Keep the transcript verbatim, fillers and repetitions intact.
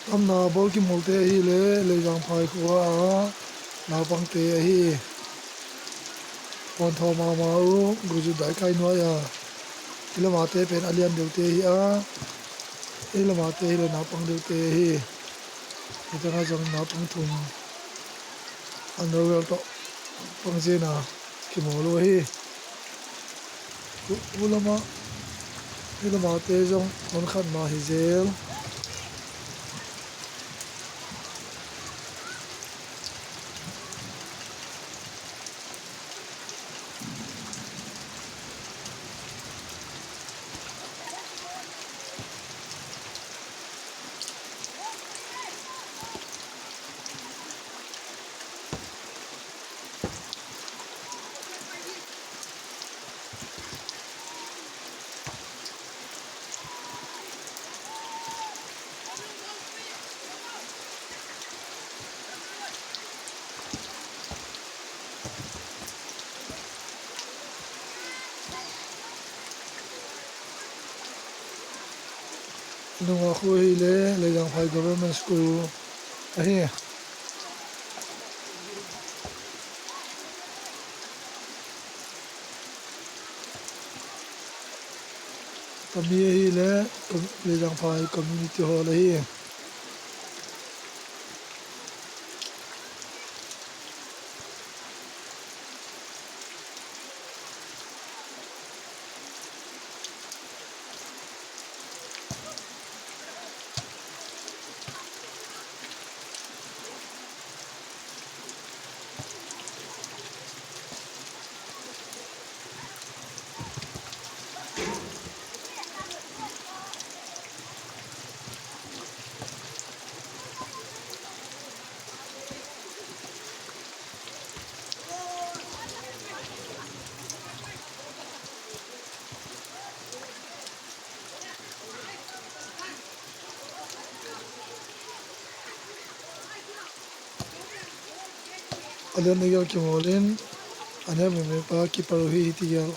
Tamna bawl kimawlte ahi le Leizangphai khua a naupangte ahi. Puanthaw mahmah uh, guzut daikai nuai a. Hih lamate pen a lian deuhte ahi a, hih lamate hi le naupang deuhte ahi. Hih tengah zong naupang thum underwear tawh pangzina kimawl uh ahi. U, u lamah, hih lamate zong hon khat mah hi zel. Nungak khu hi le Leizangphai Government School ahi. Tami ahi le Leizangphai Community Hall ahi. A lian tegel kimawlin, a nep mawkmawk pa keeper uh hi tegel.